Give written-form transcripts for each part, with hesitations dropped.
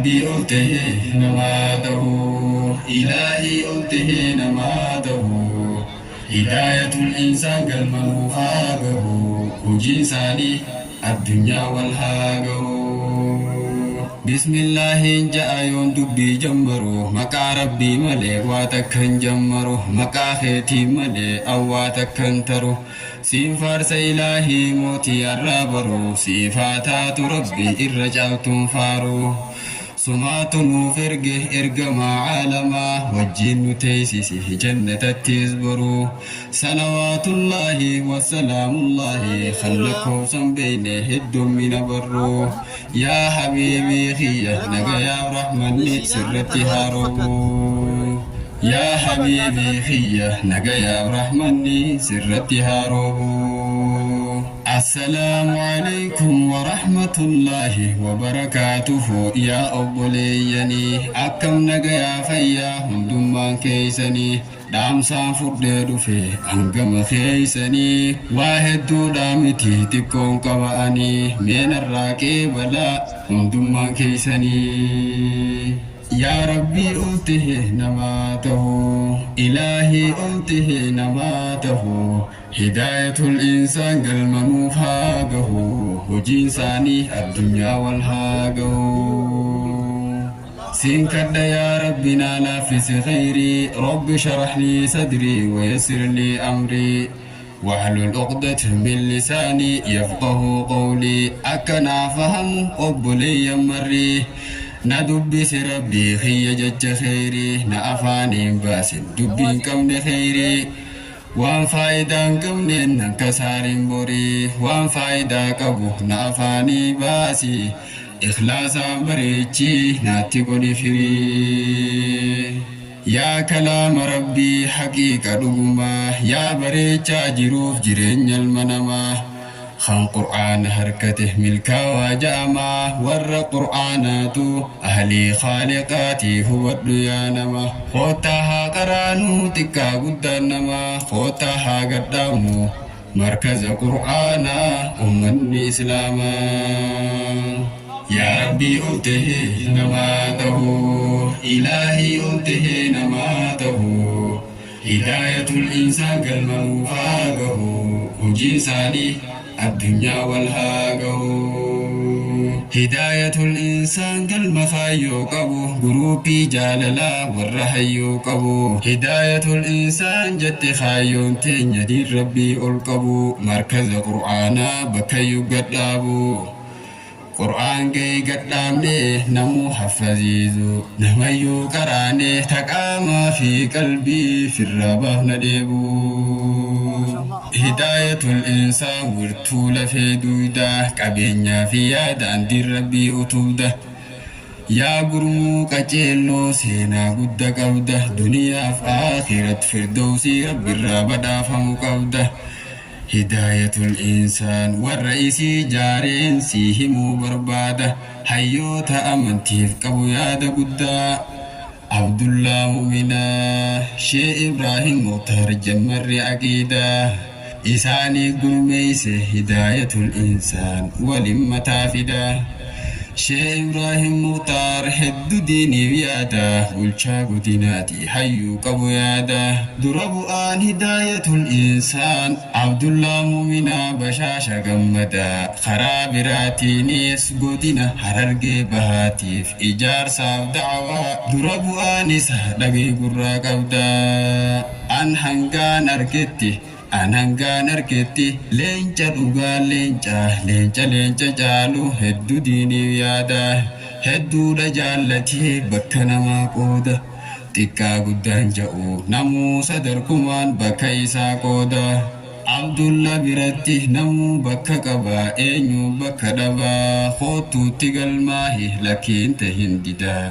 Rabbii ol tahee namaa tahu, Ilaahii ol tahee namaa tahu, Hidaayatul insaan galma nuuf haa gahu, hojiin isaanii addunyaa wal haa gahu. Bismillaahiin ja'a yoon dubbii jammaru, maqaa Rabbii malee waa takka hin jammaru, maqaa keetiin malee an waa takka hin taru. Siin faarsa Ilaahii mootii arraa baru, siif haa taatu Rabbi irra caaltuun faaru. Sumaatu nuuf erge ergamaa caalamaa, wajjiin nu teeysisi jannatattis boru. Salawaatullaahi wassalaamullaahi kan lakkoofsan beeyne heddummina barru. Yaa habiibii kiyya nagayaaf rahmanni sirratti haa roobu. Yaa habiibii kiyya nagayaaf rahmanni sirratti haa roobu. Assalaamu alaikum warahmatullaahi wabarakaatuhu. Yaa obboleeyyanii, akkam nagayaa fayyaa hundummaan keeysanii? Dhaamsaan fudhee dhufe hangama keeysanii, waa hedduudha miti xiqqoon qaba'anii, meenarraa qeebalaa hundummaan keeysanii. Yaa Rabbii ol tahe namaa tahu, Ilaahii ol tahe namaa tahu, Hidaayatul insaan galma nuuf haa gahu, hojiin isaanii addunyaa wal haa gahu. Siin kadha yaa Rabbi naa laaffisi khayrii, Rabbi sharah lii sadrii wayassir lii amrii, wahlul uqdat min lisaanii yafqahuu qawlii. Akka naa fahamu obboleeyyan marrii, na dubbisi Rabbii kiyya jecha khayrii, na afaaniin baasin dubbiin qabne khayrii. Waan faayidaa hin qabneen nan kasaarin borii, waan faayidaa qabu na afaanii baasi, ikhlaasaan bareechi naatti godhi firii. Yaa kalaama Rabbii haqiiqa dhugumaa, yaa bareechaa jiruuf jireenya ilma namaa, kan Qur'aana harkate milkaawaa ja'amaa, warra Qur'aanaatu ahlii khaaliqaatii hubadhu yaa nama. Koottaa haa qaraanuu xiqqaa guddaan namaa, koottaa haa gadhaabnu markaza Qur'aanaa ummanni Islaamaa. Yaa Rabbii ol tahee namaa tahu, Ilaahii ol tahee namaa tahu, Hidaayatul insaan galma nuuf haa gahu, hojiin isaanii addunyaa wal haa gahu. Hidaayatul insaan galma kaayyoo qabu, guruupii jaalalaa warra hayyoo qabu. Hidaayatul insaan jette kaayyoon teenya diin Rabbii ol qabu, markaza Qur'aanaa bakkayyuu gadhaabu. Qur'aan ga'e gadhaabne namuu haffaziizu, namayyuu qaraane taqaamaa fi qalbii firraa baafna dheebu. Hidaayatul insaan wirtuu lafee duuydaa, qabeenyaa fi yaadaan diin Rabbii utubda. Yaa gurmuu qaceelloo seenaa gudda qabda, duniyaaf aakhirat firdawsii Rabbirraa badhaafamu qabda. Hidaayatul insaan warra isii jaareen sii himuu barbaada, hayyoota amantiif qabu yaada guddaa. Abdullaa Mu'minaa, Shee Ibraahim Mukhtaar jammarri aqiidaa, isaanii gurmeeyse Hidaayatul insaan walin mataa fida. Shee Ibraahim Mukhtaar heddu diiniif yaada, bulchaa godinaati hayyuu qabu yaada. Dura bu'aan Hidaayatul insaan Abdullaa Mu'minaa bashaasha gammada, karaa biraatiinis godina Harargee Bahaatiif ijaarsaaf da'awaa dura bu'aan isa dhagee gurraa qabda. An hangaan argetti leenca dhugaa, leenca leenca leenca caalu, hedduu diiniif yaada, hedduudha jaallatee bakka namaa qooda, xiqqaa guddaan ja'u namuu sadarkumaan bakka isaa qooda. Abdulla biratti namuu bakka qaba, eenyu bakka dhabaa? Koottuutti galmaahi lakkiin tahin didaa.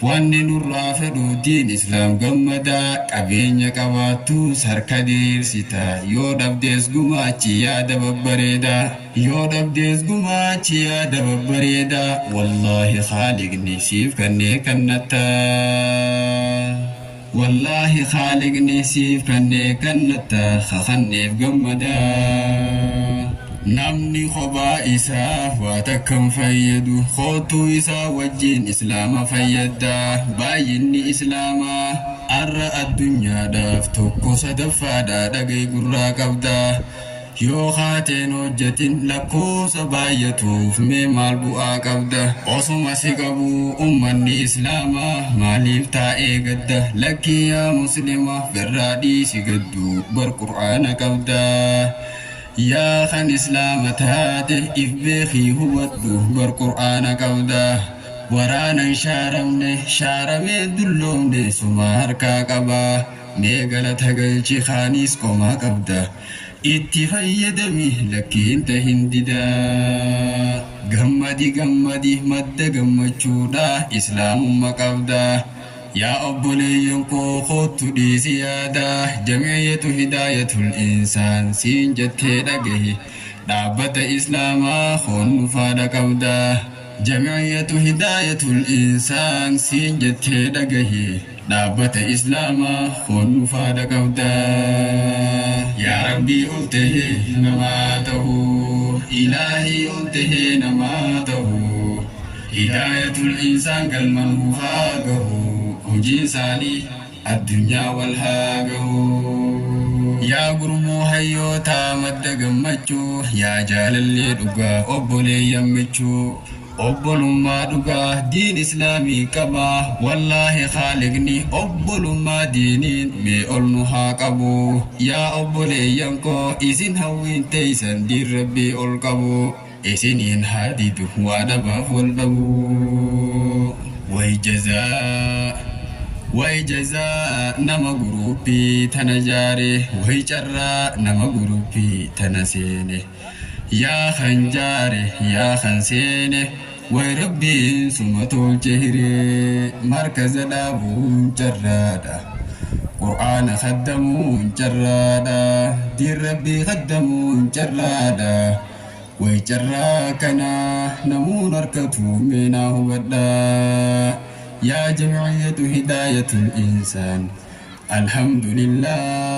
Wanni nurraa fedhu diin Islaam gammadaa, qabeenya qabaattus harka diriirsita, yoo dhabdees gumaachi yaada babbareedaa, yoo dhabdees gumaachi yaada babbareedaa. Wallaahi khaaliqni siif kannee kannattaa, wallaahi khaaliqni siif kannee kannattaa, kakanneef gammadaa. Namni kophaa isaa waa takka hin fayyadu, kootuu isaa wajjin islaama fayyadda. Baay'inni islaamaa arra addunyaadhaaf tokko sadaffaadha, dhagay gurraa qabda. Yoo haateen hojjetin lakkoofsa baay'atuuf mee maal bu'aa qabda? Osuma si qabu ummanni islaamaa maaliif taa'ee gadda? Lakkii yaa muslima, firraa dhiisi gaddu, bar qur'aana qabda. Yaa kan islaama taate, if beekii hubadhu, bar qur'aana qabda. Waraanan shaaramne, shaaramee dulloomne suma harkaa qaba. Mee galata galchi, kaaniis qomaa qabda. Itti fayyadami, lakkiin tahin didaa. Gammadi, gammadi, madda gammachuudha islaamumma qabda. Yaa obboleeyyan koo, kootu dhiisi yaada. Jamiiyyatu Hidaayatul Insaan siin jettee dhagahi, dhaabbata islaamaa hoonnu faadha qabda. Jamiiyyatu Hidaayatul Insaan siin jettee dhagahi, dhaabbata islaamaa hoonnu faadha qabda. Yaa Rabbii, ol tahee namaa ta'uu, ilaahii ol tahee namaa ta'uu, Hidaayatul Insaan galma nuufaa gahu, hojiin isaanii addunyaa wal haa gahu. Yaa gurmuu hayyootaa madda gammachuu, yaa jaalallee dhugaa obboleeyyan michuu, obbolummaa dhugaa diin islaamii qaba. Wallaahi khaaliqni obbolummaa diiniin mee ol nu haa qabu. Yaa obboleeyyan koo, isin hawwiin teeysan diin Rabbii ol qabu, isiniin haa didu waa dhabaaf wal dhabu. Way jazaa, way jazaa nama guruppii tana jaare, way carraa nama guruppii tana seene. Yaa kan jaare, yaa kan seene, way Rabbiin suma tolche hiree. Markaza dhaabuun carraadha, qur'aana khaddamuun carraadha, diin Rabbii khaddamuun carraadha. Way carraa kana namuun harkatu, meenaa hubadha. Yaa Jamciyyatu Hidaayatul Insaan, alhamdulillah.